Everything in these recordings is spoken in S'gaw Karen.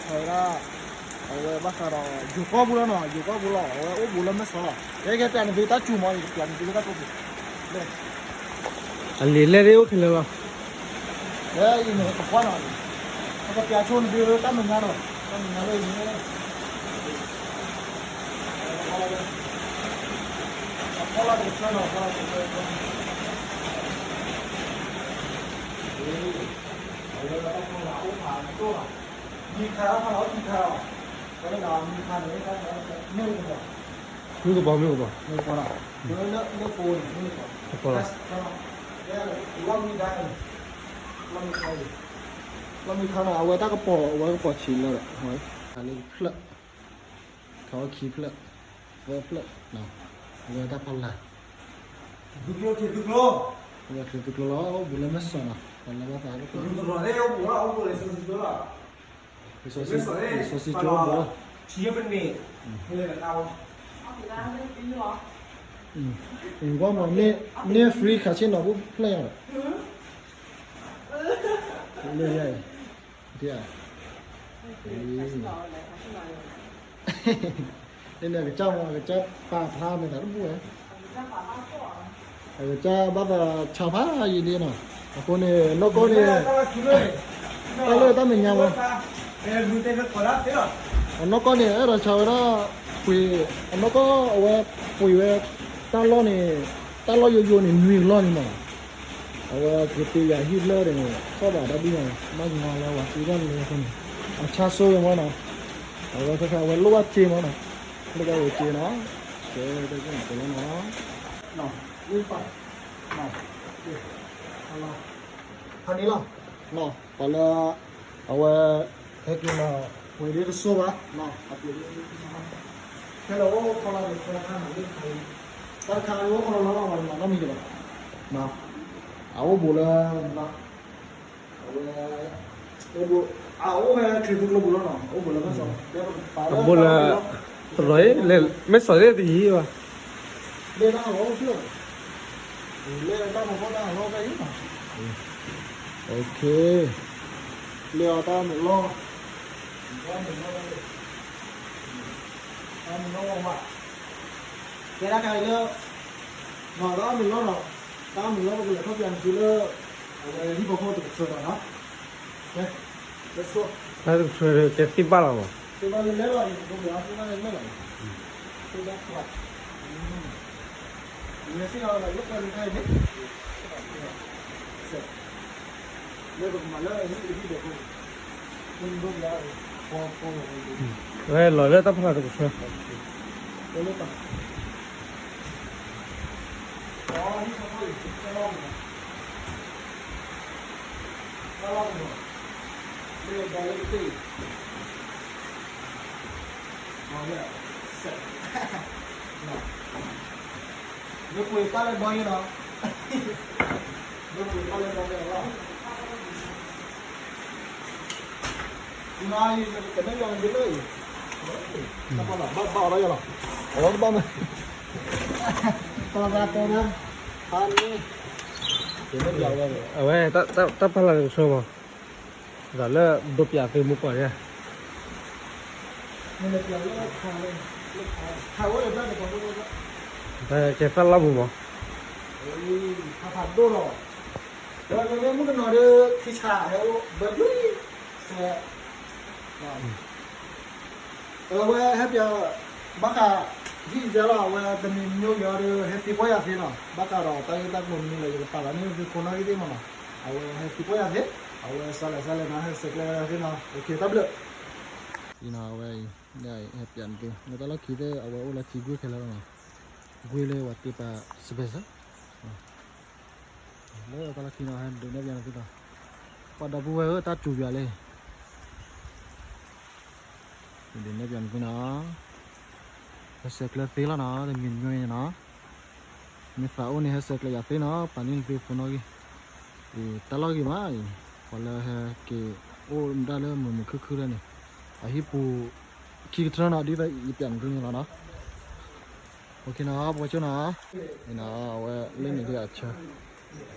ဝဲဒၣ် အဝဲဘၣ်ဃးဒီး ယိၤကီၢ်ပူၤလီၤနီၤ, ယိၤကီၢ်ပူၤလီၤ, အဝဲအိၣ်ဘူးလၢမဲၢ်ဆီးလီၤ. ယကပျးန့ၣ်သုတၢ်စူၤမး, ယကပျးန့ၣ်သုလၢတၢ်ကိးပူၤ, အလံာ်လဲၢ်ဒ်အိၣ်ခဲလၢာ်လီၤ. လၢအံၤန့ၣ် ကကွၢ်နီၤ, ပကပျးဆိန့ၣ်သုတၢ်မဲာ်ညါဒီး တၢ်မဲာ်ညါလၢအံၤန့ၣ် ဖီလာ်တကဆှၢနီၤ, ဖီလာ်တကဆှၢ, အဝဲတၢ်ဖီလာ်အိၣ်ဖးဒိၣ်လီၤ, မံခါဖီလာ်အိၣ်ခံခါလီၤ, ပဝဲဒၣ်မံခါန့ၣ် မ့ၢ်ကပီၤ, မ့ၢ်ကပီၤ, မ့ၢ်ကပီၤလီၤ, လၢ လၢဖိန့ၣ် မ့ၢ်ကပီၤ, လီၢ်မံဒါန့ၣ်, လီၢ်မံခါန့ၣ်, လီၢ်မံခါန့ၣ် အဝဲတၢ်ကပီၤ, အဝဲကပီၤဆံးလၢဒီး ဖးလၢဖျၢၣ် ခးဝဲခံဖျၢၣ်, သၢဖျၢၣ်, အဝဲတၢ်ဖီလာ်, သုးကျိၤ, သုးကျိၤ, သုးကျိၤလီၤ, အိၣ်ဘူးလၢမဲၢ်ဆီးနီၤ, ပှၤလၢဘၣ်သးလၢ စီၤစံကၠိအိၣ်ဘူးလီၤ, ထံမန့ၣ်, ကွၢ်မး, န့ၢ် free ခးဆ့ၣ်နီၤ ဖိဖျၢၣ်ညါဒီး, လၢယၤအံၤ, ဒ် န့ၣ် အကစၢ်မး အကစၢ်ပာ်ဖျါမ့ၢ်သးတဘူၣ်ဝဲ, အကစၢ်ဘၣ်သးဆါဖးယံာ်ဒ်နီၤ, အဃိန့ၣ် နီၢ်ကီၢ်န့ၣ် တၢ်လၢတၢ်မဲာ်ညါမး, အနီၢ်ကီၢ်န့ၣ် အဲၣ်ဒိးဆါဝဲဒၣ် ပှ့ၤ, အနီၢ်ကီၢ်အဝဲပှ့ၤဝဲ တၢ်လီၢ်န့ၣ်, တၢ်လီၢ်ယိယိန့ၣ် နွံကလီၢ်န့ၣ်မး အဝဲကသ့ယၤဟံၣ်လၢဒီးန့ၣ် ထီၣ်ဘၣ်တၢ်ဒ်န့ၣ် ဘၣ်ညီလၢဝဲသ့ၣ်တၢ်လဲၤအဃိန့ၣ် အဆါဆိဝဲမးနီၤ, အဝဲခဲခါအဝဲလိၣ်ဘၣ်စ့မးနီၤ, လၢကဝဲစ့နီၤ, ကဲ တၢ်ကဲန့ၣ်ကဲလီၤနီၤ, ဖးန့ၣ်လီၤ, ပှၤလၢ အဝဲ ဟဲက့ၤလီၤ ပှ့ၤဒ်တစိၢ်ဘၣ်, အပှ့ၤဒ်တစိၢ်ဘၣ်, ခဲလၢာ်အိၣ်ခီလီၤန့ၣ် ဖဲခါန့ၣ် တၢ်တခါအိၣ်ခီလီၤလီၤလီၤ မၤနီတမံၤဒံးဘၣ်, အအိၣ်ဘူးလၢ အဝဲ အိၣ်ဘူး, အအိၣ်ဖဲချံးသူကျိပူၤလီၤနီၤ, အိၣ်ဘူးလၢမဲၢ်ဆီး, အဘူးလၢ တရီၤအံၤ မဲၢ်ဆီးသ့ၣ်တယံၤဘၣ်, လဲၤတၢ်ဟးလီၤအိၣ်ဖျၢၣ်, လဲၤတၢ်မၤဖီတၢ်ဟးလီၤဖဲအံၤနီၤ, လဲၤအီၤတၢ်မုာ်လီၤ, တၢ်မုာ်လီၤ, တၢ်မုာ်လီၤမး, ကဲဒၣ်ခါအံၤလၢ နီၤ တၢ်အမုာ်လီၤနီၤ, တၢ်အမုာ်လီၤ ပကလဲၤထီၣ်ပျးန့ၣ်သုလၢ အဝဲဟံၣ်ဖိဃီတကဆှၢဒီးနီၤ, ကဲ let's go, တၢ်တကဆှၢကဲသ့ၣ်ဘၣ်လီၤမး, သ့ၣ်ဘၣ်လၢလဲၣ်လီၤအံၤ သ့ၣ်ဘၣ်လၢလဲၣ်လီၤအံၤ, သ့ၣ်ဘၣ်ဖျါ, လဲၤသ့ၣ်လီၤလၢပှၤန့ၣ်ခါအံၤန့ၣ် ဝဲလီၤလၢတၢ်ဖီလာ်တကဆှၢ, မ့ၢ်ပှ့ၤပာ်လၢဒီယဲၢ်နီၤ, မ့ၢ်ပှ့ၤပာ်လၢဒီယဲၢ်လီၤ, နအံၤ ကနဲၣ်ယၤန့ၣ်လၢအံၤ, တၢ်ဖီလာ်ဘၣ်ဘၣ်အီၤဒီးယၤလီၤ, အဝဲတဘၣ်မး, တၢ်ဖီလာ်, အဝဲ တၢ်ဖီလာ်တကဆှၢမး, ဒီးလၢဒိးပျးသုမိၢ်ပှၢ်န့ၣ်, ကဲသၣ်လီၢ်ပူၤမး, ဖးဖးဒိၣ်လီၤ, ဒီးမ့ၢ်မုၣ်ကနီၤဒီး ခံဆးဟဲအိၣ်ဘၢကွံာ်, အဝဲဟဲပျး ဘၣ်ဃး ဟံၣ်ယဲလီၤ အဝဲတမံၤမံၤယဲဒီး ဟဲသံကွၢ်ယၤသ့နီၤ, ဘၣ်ဃးဒီးတၢ်ဂ့ၢ်တၢ်ကျိၤမနုၤလဲၣ် ယကပာ်လီၤန့ၢ်သုဖိနီၣ်ဂံၢ်သ့ၣ်မးနီၤ, အဝဲဟဲသံကွၢ်ယၤသ့, အဝဲစးလဲၣ်စးလဲၣ်နီၤ ဟဲဆဲးကျၢသ့နီၤ, အဝဲ အံၤ ဟဲပျးန့ၣ်သု လၢတၢ်လီၢ်ခံသ့ၣ် အဝဲအိၣ်လၢထံကွ့ၢ်ခဲလၢာ်လီၤနီၤ, ကွ့ၢ်လၢပှၤတ့ပာ် special လၢတၢ်လီၢ်ခံနီၤ ဟဲဒုးနဲၣ်ပျးန့ၣ်သုနီၤ, ပှၤဒီပုၢ်ဝဲၢ်ဧၢ တၢ်စူၤပျးလဲၣ် ဒုးနဲၣ်ပျးန့ၣ်သုနီၤ, ဟဲဆဲးကျၢသ့လီၤနီၤ တမံၤမံၤန့ၣ်နီၤ, မ့ၢ်သးအိၣ်န့ၣ် ဟဲဆဲးကျၢယၤသ့နီၤ ပာ်န့ၢ်သုဖိနီၣ်ဂံၢ်, တၢ်လီၢ်ဂ့ၤမးအံၤ, ပှၤလၢဟဲက့ၤအိၣ်ဒၣ်လၢမုာ်မုာ်ခုၣ်ခုၣ်ဒၣ်န့ၣ်, အဟံၣ်ပူၤ ခံကထၢနီၤ ဒ်သိးယပျးန့ၣ်သုန့ၣ်လီၤနီၤ OKနီၤ ပှၤကၠိနီၤ, အဝဲလၢန့ၣ်ဒ်အဆၢ,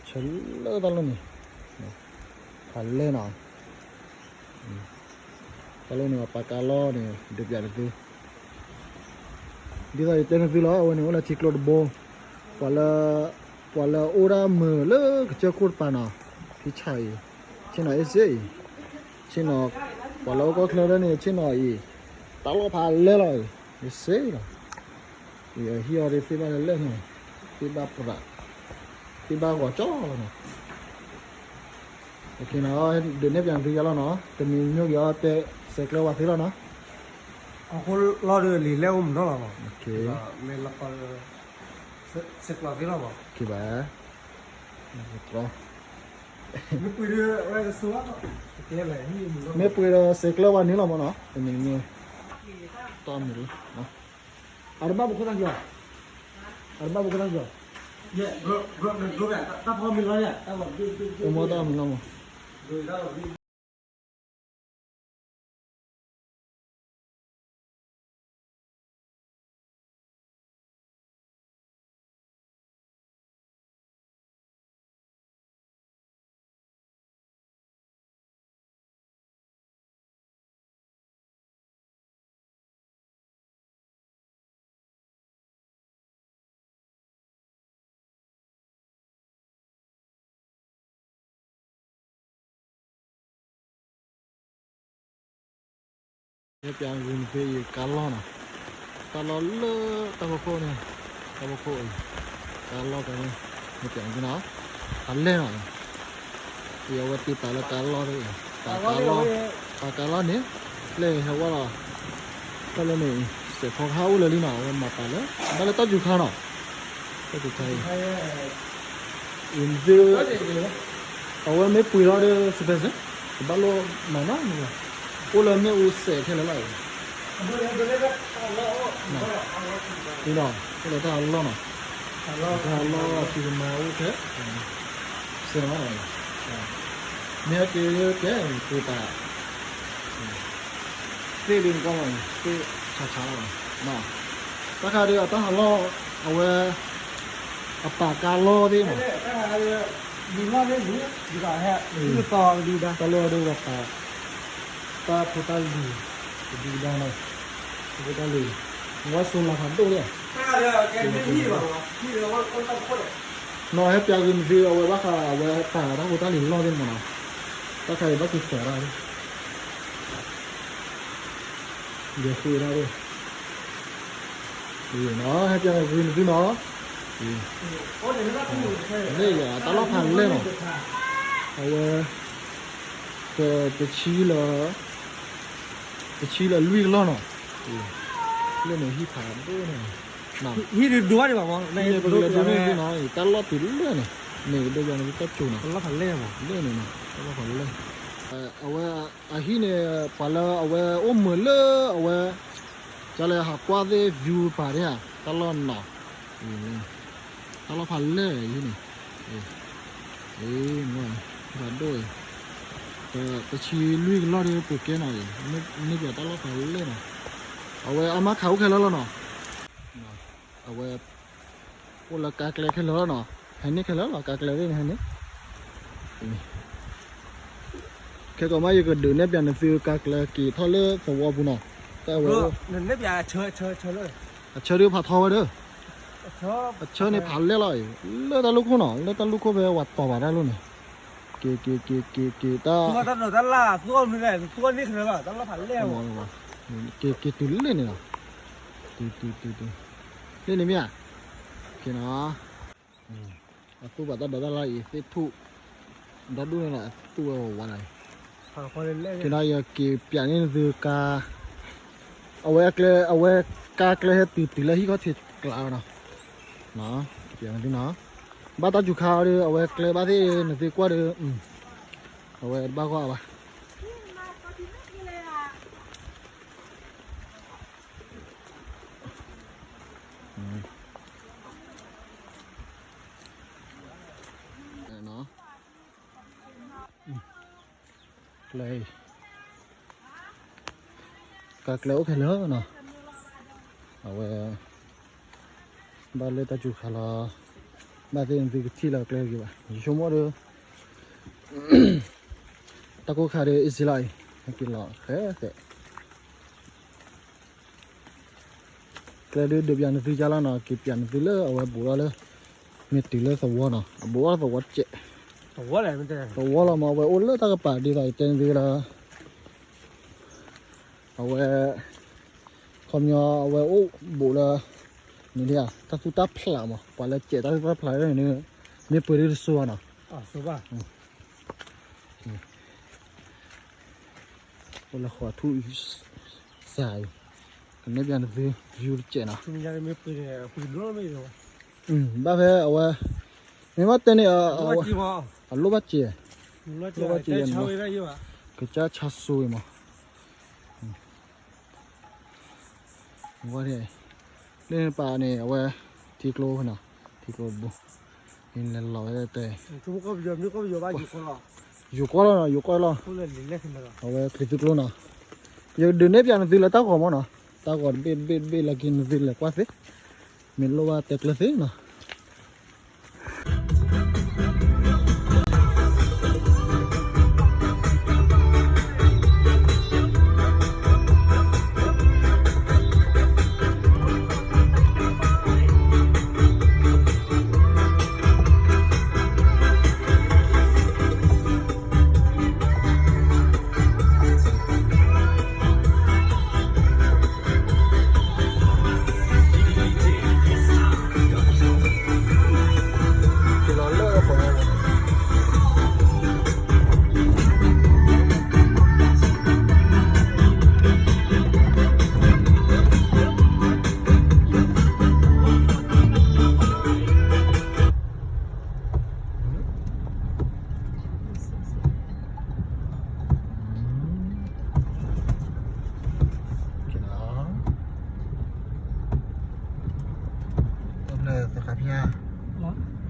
ဆၢလၢတၢ်လီၢ်န့ၣ်, ဖးလဲၢ်နီၤ, တၢ်လီၢ်န့ၣ် ပာ်ကါလီၢ်န့ၣ် ဒုးပျးနသု ဒ်သိးယတဲနသုလီၤ အဝဲန့ၣ်အိၣ်လၢထံကျိတဘိ, ပှၤလၢ ပှၤလၢအိၣ်ဒၣ်မုာ်လၢကစၢၢ်ခိၣ်တပၤနီၤ, ဖံဆၣ်အံၤ, ဆ့ၣ်နီၤအ့ၣ်စ့အံၤ, ဆ့ၣ်နီၤ, ပှၤလၢအိၣ်ကီၢ်ချၢလၢန့ၣ် ဆ့ၣ်နီၤအံၤ, တၢ်လီၢ်ဖးလဲၢ်လီၤအံၤ, ယစ့လီၤ, အဟံၣ်အီၤဒ်သ့ၣ်ဘၣ်လၢလဲၢ်န့ၣ်, သ့ၣ်ဘၣ်ပြး, သ့ၣ်ဘၣ်ဂီၤကၠီလီၤနီၤ. ဒုးနဲၣ်ပျးနသုယါလီၤနီၤ, တမံၤညိၣ်က့ၤအီၤတဲ စဲးကျၢဝဲသ့လီၤနီၤ. အဃိလီၤဒီးလံာ်လဲၢ်အိၣ်မုာ်နီၤလီၤ, မ့ၢ်လီၤကီ, စဲးကျၢသ့လီၤဘၣ်, မ့ၢ်ပှ့ၤဒီးစဲးကျၢဝဲန့ၣ်လီၤမနီၤ, တမံၤညိၣ်, တီမုာ်လီၤ, အတဘၣ်ပခိၣ်သၣ်ကီ, အတဘၣ်ပခိၣ်သၣ်ကီ, တၢ်ဖီမ့ၢ်လီၤ, တၢ်မုာ်လီၤမနီၤ. ဟဲပျးဂုာ်နသုအံၤကါလီၢ်နီၤ, ကါလီၢ်လၢတၢ်ဖီခိၣ်န့ၣ်, တၢ်ဖီခိၣ်အံၤ, ကါလီၢ်ကါန့ၣ်, ဟဲပျးနသုနီၤ, ဖးလဲၢ်နီၤ, အဝဲတ့ပာ်လၢကါလီၢ်သ့ၣ်, ပာ်ကါလီၢ်, ပာ်ကါလီၢ်န့ၣ်, လၢဟဲဝဲလီၤ, တၢ်လၢန့ၣ်, စဲးဖီကဟၣ်အိၣ်လၢလံနီၤ အဝဲမၤပာ်လၢ, ဘၣ်လၢတၢ်စူၤခါနီၤ, တၢ်စူၤခါအံၤ အံၤမ့ၢ်, အဝဲမ့ၢ်ပှ့ၤလီၤဒီး စပယ်စဲ, ကဘၣ်လိၣ်မၤနီၤ, အိၣ်လၢမ့ၣ်အူစဲးခဲလၢာ်လီၤအံၤ, အံၤနီၤ, အိၣ်လၢတၢ်အလီၢ်နီၤ, တၢ်အလီၢ်ဖံးကမၤအိၣ်ထဲ, စဲးနီၤ, မ့ၢ်ဟဲက့ၤကဲအံၤ ပှ့ၤပာ် သ့ၣ်ဒ်န့ၣ်ကီမး, သ့ၣ်ဆးဆးလီၤ, တၢ်ခါဒီးအတၢ်ဟးလီၢ်, အဝဲ, အပာ်ကါလီၢ်သ့ၣ်မး, တၢ်လီၢ်ဒီးပာ်, တၢ်ဖိတၢ်လံၤ, တဒုကဒါနီၤ, တၢ်ဖိတၢ်လံၤ, ဝဲစိလၤဖးဒိၣ်လံ, နီၤဟဲပျးဂ့ၤမ့ၢ်သ့ အဝဲဘၣ်ဃး အဝဲပာ်တၢ်ဖိတၢ်လံၤလီၢ်သ့ၣ်မးနီၤ, တၢ်ခါအံၤဘၣ်က့ၤကီးတၢ် ယဃ့ဒၣ်, ဟဲပျးဂ့ၤနသုနီၤ, မ့ၢ်ယတၢ်လီၢ်ဖးလဲၢ်နီၤ, အဝဲ, တဆံလၢ, တဆံလၢလွံၢ်ကလီၢ်နီၤ, လၢန့ၣ်ဟံၣ်ဖးဒိၣ်န့ၣ်, ဟံၣ်ဒိၣ်ဘၣ်ဒံးဘၣ်မး, ဟံၣ်ပကလဲၤဒိးန့ၢ်သုနီၤ တၢ်လီၢ်တုၤလၢန့ၣ်, မ့ၢ်ကဒိးယၤန့ၣ်တၢ်ကၠိၤနီၤ, တၢ်လီၢ်ဖးလဲၢ်မး, လၢန့ၣ်နီၤ တၢ်လီၢ်ဖးလဲၢ်, အဝဲ, အဟံၣ်န့ၣ် ပှၤလၢအဝဲအိၣ်မုာ်လၢအဝဲ, ကလဲၤဟးကွၢ်သ့ၣ် view ပာ်ဒၣ်ဧါ, တၢ်လီၢ်နီၤ, တၢ်လီၢ်ဖးလဲၢ်အံၤန့ၣ်, ဖးဒိၣ်အံၤ, တဆံလွံၢ်ကလီၢ်ဒီးပကဲနီၤအံၤ, မ့ၢ်ပှၤတၢ်လီၢ်ဖးလဲၢ်နီၤ, အဝဲအမါခးအိၣ်ခဲလၢာ်လီၤနီၤ, အဝဲ, အိၣ်လၢကါကျဲခဲလၢာ်လီၤနီၤ, ဟဲန့ၢ်ခဲလၢာ်လီၤ ကါကျဲသ့ၣ်န့ၣ်ဟဲန့ၣ် ခဲကီးမး ယကဒုးနဲၣ်ပျးနသုကါကျဲက့ၤထီၣ်လၢသဝီပူၤနီၤ, တၢ်ဝဲ, အဆၢဒုးဖးထီဝဲဒီး, အဆၢန့ၣ်ဖးလဲၢ်လီၤအံၤ, လၢတၢ်လူၢ်ခိၣ်နီၤ လၢတၢ်လူၢ်ခိၣ်ဖဲဝဲတီၤဘၣ်တၢ်လီၢ်န့ၣ်, က့ၤက့ၤက့ၤက့ၤက့ၤတၢ်, က့ၤက့ၤတုၤလၢန့ၣ်လီၤ, တုၤတုၤတုၤတုၤ, လၢန့ၣ်မ့ၢ်ဧါ, နီၤ အသူၣ်ဘၣ်တၢ်ဒိးတၢ်လၢ်အံၤ သ့ၣ်ထူၣ်, ဒီဒူၣ်န့ၣ်လီၤ အသူၣ်ဝဲဝးဝးလီၤ, က့ၤနီၤ ယက့ၤပျးန့ၢ်သုကါ, အဝဲကျဲ အဝဲကါကျဲဟဲတုၤတုၤလၢဟံၣ်ခီၣ်ထံးကျးနီၤ, ပျးန့ၢ်သုနီၤ, ဘၣ်တၢ်စူၤခါဒီး အဝဲကျဲဘၣ်သ့ၣ်နသုကွၢ်ဒီး, အဝဲတဘၣ်ကွၢ်ဘၣ် ကျဲ, ကါကျဲအိၣ်ခဲလၢာ်နီၤ, အဝဲ, ဘၣ်လၢတၢ်စူၤခါလီၤ, ဘၣ်သ့ၣ်နသုကထံၣ်လီၤကျဲဂ့ၤဘၣ် ယဆိကမိၣ်ဒီး, တၢ်ကိၢ်ခါဒီး easy လီၤအံၤ, ဟဲက့ၤလီၤဃဲဃဲ လၢဒုးဒုးပျးနသုကၢ်လီၤနီၤ, က့ၤပျးနသုလၢအဝဲဘူးထီၣ်လၢ မ့ၢ်တုၤလၢသဝီနီၤ, အဘူးထီၣ်သဝီတစဲး, သဝီလီၤမး, အဝဲအိၣ်လၢတၢ်ကပၤဒ်သိးယတဲနသုလၢ အဝဲ ခီပညီအဝဲအိၣ်ဘူးလၢ န့ၣ်ဒ်ဧါ, တၢ်သူၣ်တၢ်ဖျးမး, ပှၤလၢကဲးတၢ်သူၣ်တၢ်ဖျးန့ၣ် မ့ၢ်ပှဲၤဒ်တစိၤဘၣ်နီၤ. အိၣ်လၢဃီထူၣ်စၤအံၤ, ကနဲၣ်ပျးနသု view တစဲးနီၤ. ဘၣ်ဖဲအဝဲ မ့ၢ်ဘၣ်တဲန့ၣ် အလိၣ်ဘၣ်စဲး, လိၣ်ဘၣ်စဲး, ကစၢ်ဆါစိဝံၤမး. ဝဲ လၢပာ်န့ၣ် အဝဲ ထံကျိနီၤ, ထံကျိတဘိ, လဲၤလီၤဝဲတဲ, ယိၤကွီၢ်လီၤနီၤ, ယိၤကွီၢ်လီၤ, အဝဲချံးသူကျိနီၤ, ယကဒုးနဲၣ်ပျးနသုလၢတၢ်ဂီၤမးနီၤ, တၢ်ဂီၤတဘ့ၣ်တဘ့ၣ်တဘ့ၣ်လၢက့ၤနသုလဲၤကွၢ်သ့, မ့ၢ်လိၣ်ဘၣ်တဲကျၢၤသ့နီၤ. တဘျီသခါဖျါလီၤ.